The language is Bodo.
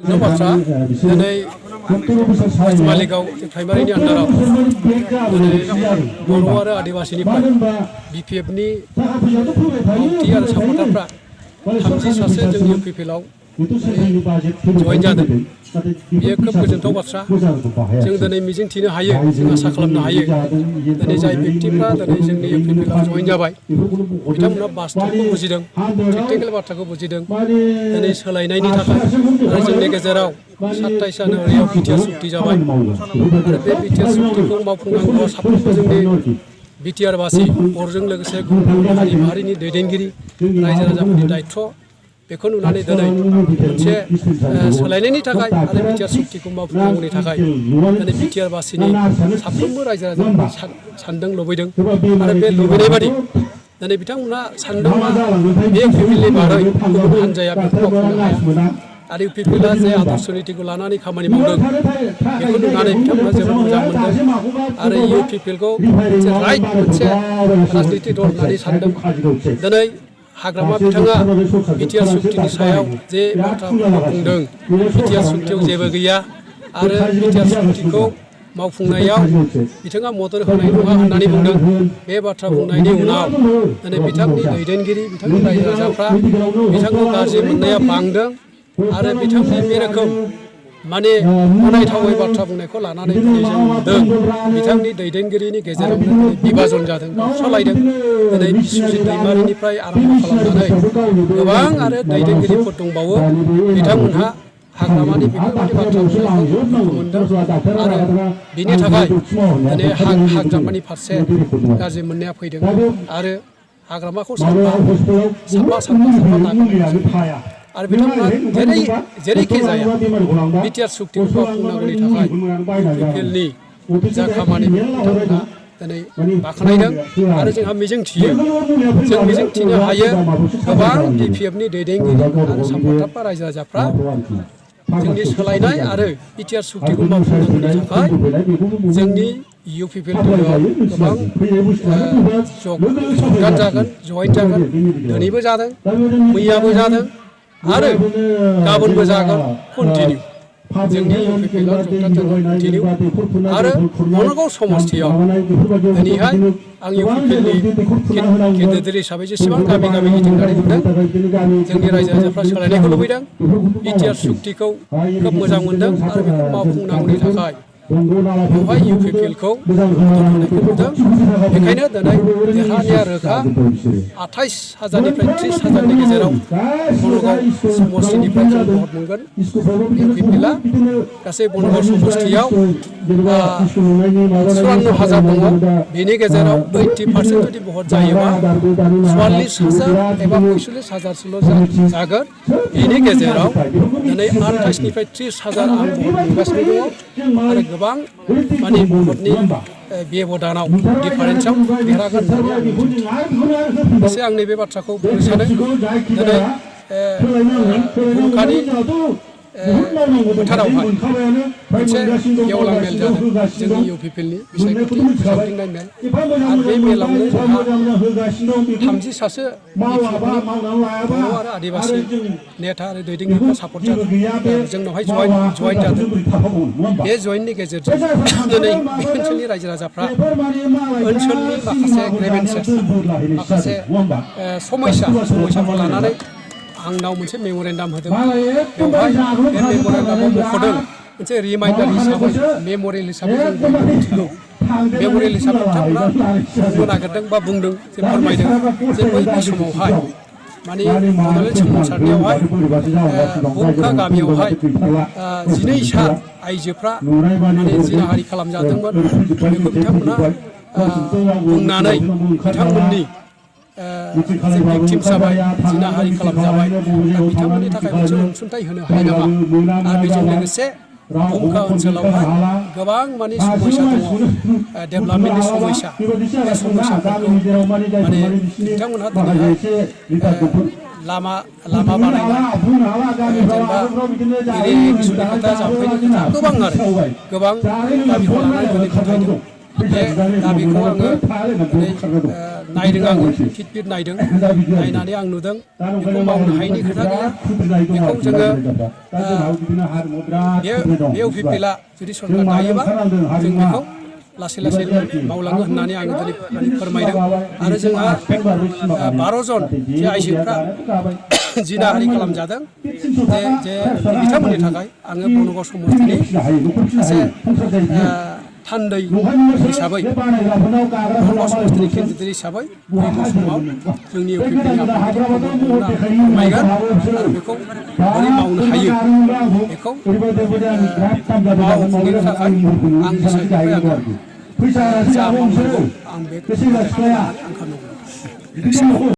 no bathra dinai मालिगाव प्राइमारिनि आन्दाराव बर' आरो आदिबासिनिफ्राय बिपिएफनि मावथि आरो सापर्टारफ्रा 30 सासे जोंनि इउपिपिएलआव जयेन जादों। बेयो खोब गोजोनथाव बाथ्रा। जों दिनै मिजिंथिनो हायो, जों आसा खालामनो हायो दिनै जाय व्यक्तिफ्रा दिनै जोंनि इउपिपिएलआव जयेन जाबाय बिथांमोना बास्तबखौ बुजिदों, प्रेक्टिकेल बाथ्राखौ बुजिदों। दिनै सोलायनायनि थाखाय आरो जोंनि गेजेराव 27 जानुवारियाव बिटिआर सुक्ति जाबाय आरो बे बिटिआर सुक्तिखौ मावफुंनांगौआ साफ्रोमबो जोंनि बिटिआरबासि बर'जों लोगोसे गुबुन हारि माहारिनि दैदेनगिरि रायजो राजाफोरनि दायित्व। बेखौ नुनानै दिनै मोनसे सोलायनायनि थाखाय आरो बिटिआर सुक्तिखौ मावफुंनांगौनि थाखाय दिनै बिटिआरबासिनि साफ्रोमबो रायजो राजाफोरा सानदों, लुबैदों आरो बे लुबैनाय बादि दिनै बिथांमोना सानदों मा बे इउपिपिएलनि बारै गुबुन हान्जाया बेखौ मावफुंनो हाया आरो इउपिपिएलआ जे आदर्श नीतिखौ लानानै खामानि मावदों बेखौ नुनानै बिथांमोना जोबोद मोजां मोनदों आरो इउपिपिएलखौ मोनसे राइट मोनसे राजनितिक दल होननानै सानदों। दिनै हाग्रामा बिथाङा बिटिआर सुक्तिनि सायाव जे बाथ्राफोरखौ बुंदों, बिटिआर सुक्तियाव जेबो गैया आरो बिटिआर सुक्तिखौ मावफुंनायाव बिथाङा मदद होनाय नङा होननानै बुंदों। बे बाथ्रा बुंनायनि उनाव दिनै बिथांनि दैदेनगिरि, बिथांनि रायजो राजाफ्रा बिथांखौ गाज्रि मोननाया बांदों आरो बिथांनि बे रोखोम माने गनायथावै बाथ्रा बुंनायखौ लानानै दिनै जों नुदों बिथांनि दैदेनगिरिनि गेजेरावनो बिभाजन जादों, गावस्रालायदों। दिनै बिस्वजित दैमारिनिफ्राय आरम्भ खालामनानै गोबां आरो दैदेनगिरिफोर दंबावो बिथांमोनहा हाग्रामानि बेफोरबायदि बाथ्रा बुंनायखौ दुखु मोनदों आरो बिनि थाखाय दिनै हाग्रामानि फारसे गाज्रि मोननाया फैदों आरो हाग्रामाखौ साफा नागारनाय आरो बिथांमोना जेरैखि जाया बिटिआर सुक्तिखौ मावफुंनांगौनि थाखाय इउपिपिएलनि जा खामानि बिथांमोना दिनै बाख्नायदों आरो जोंहा मिजिंथियो, जों मिजिंथिनो हायो गोबां बिपिएफनि दैदेनगिरि आरो सापर्टारफ्रा रायजो राजाफ्रा जोंनि सोलायनाय आरो बिटिआर सुक्तिखौ मावफुंनांगौनि थाखाय जोंनि इउपिपिएल दलाव गोबां जगान जागोन, जयेन जागोन। दिनैबो जादों, मैयाबो जादों आरो गाबोनबो जागोन। कन्टिनिउ जोंनि इउपिपिएलआव जगदान जागोन, कन्टिनिउ आरो बनगाव समस्थियाव दिनैहाय आं इउपिपिएलनि गेदेर हिसाबै जेसेबां गामि गामि गिदिंनानै नुदों जोंनि रायजो राजाफ्रा सोलायनायखौ लुबैदों, बिटिआर सुक्तिखौ खोब मोजां मोनदों आरो बेखौ मावफुंनांगौनि थाखाय बेवहाय इउपिपिएलखौ मदद होनायखौ नुदों। बेखायनो दिनै देरहानाया रोखा। 28,000निफ्राय 30,000नि गेजेराव बनगाव समस्थिनिफ्राय जों भट मोनगोन। इउपिपिएलआ गासै बनगाव समस्थियाव 54,000 दङ। बेनि गेजेराव 80% जुदि भट जायोबा 44,000 एबा 45,000सोल' जागोन। बेनि गेजेराव दिनै 28निफ्राय 30,000 आं भट मोनगासिनो दङ आरो गोबां माने भटनि बेबदानाव डिफारेन्सआव देरहागोन होननानै आं एसे आं नैबे बाथ्राखौ बुंनो सानो। दिनै भुमखानि फोथारावहाय मोनसे गेवलां मेल जादों जोंनि इउपिपिएलनि बिसायख'थि सावदिंनाय मेल आरो बे मेलावनो जोंहा 30 सासे बिपिएफनि बर' आरो आदिबासि नेता आरो दैदेनगिरिफ्रा सापर्टार जोंनावहाय जयेन जादों। बे जयेननि गेजेरजों दिनै बे ओनसोलनि रायजो राजाफ्रा ओनसोलनि माखासे ग्रेभेन्सेस, माखासे समस्याखौ लानानै आंनाव मोनसे मेम'रेन्डाम होदों। बेवहाय बे मेम'रेन्डामाव मख'दों मोनसे रिमाइन्डार हिसाबै, मेम'रियेल हिसाबै जों बयबो मिथिगौ। मेम'रियेल हिसाबै बिथांमोना बुंनो नागिरदों बा बुंदों जे फोरमायदों जे बै समावहाय माने बड'लेण्ड सोमावसारनायावहाय भुमखा गामियावहाय 12 आइजोफ्रा माने जिनाहारि खालामजादोंमोन। बेखौ बिथांमोना बुंनानै बिथांमोननि जे भिक्टिम जाबाय, जिनाहारि खालामजाबाय, दा बिथांमोननि थाखाय मोनसे अनसुंथाइ होनो हायो नामा आरो बेजों लोगोसे भुमखा ओनसोलावहाय गोबां माने समस्या दङ, डेभेलपमेन्टनि समस्या। बे समस्याफोरखौ माने बिथांमोनहा दिनैहाय लामा बानायनाय, जेनेबा इरिगेसननि खोथा, जाम्फैनि खोथा, गोबां दाबिखौ लानानै दिनै फोथायदों। बे दाबिखौ आङो नायदों आङो फिट नायदों नायनानै आं नुदों बेखौ मावनो हायैनि खोथा गैया बेखौ जोङो बे UPPL जुदि सरकार दायोबा जों बेखौ लासै लासै मावलाङो होननानै आङो दिनै फोरमायदों आरो जोंहा 12 जन जे आइजोफ्रा जिनाहारि खालामजादों जे बिथांमोननि थाखाय आङो बनगाव समस्थिनि सासे थान्दै हिसाबै बनगाव समस्थिनि केन्डिडेट हिसाबै फैगौ समाव जोंनि UPPL फोरमायगोन आरो बेखौ बोरै मावनो हायो बेखौ मावफुंनो थाखाय आंनि साइडनिफ्राय आङो जा मावनांगौ आं बे आं खालामनांगौ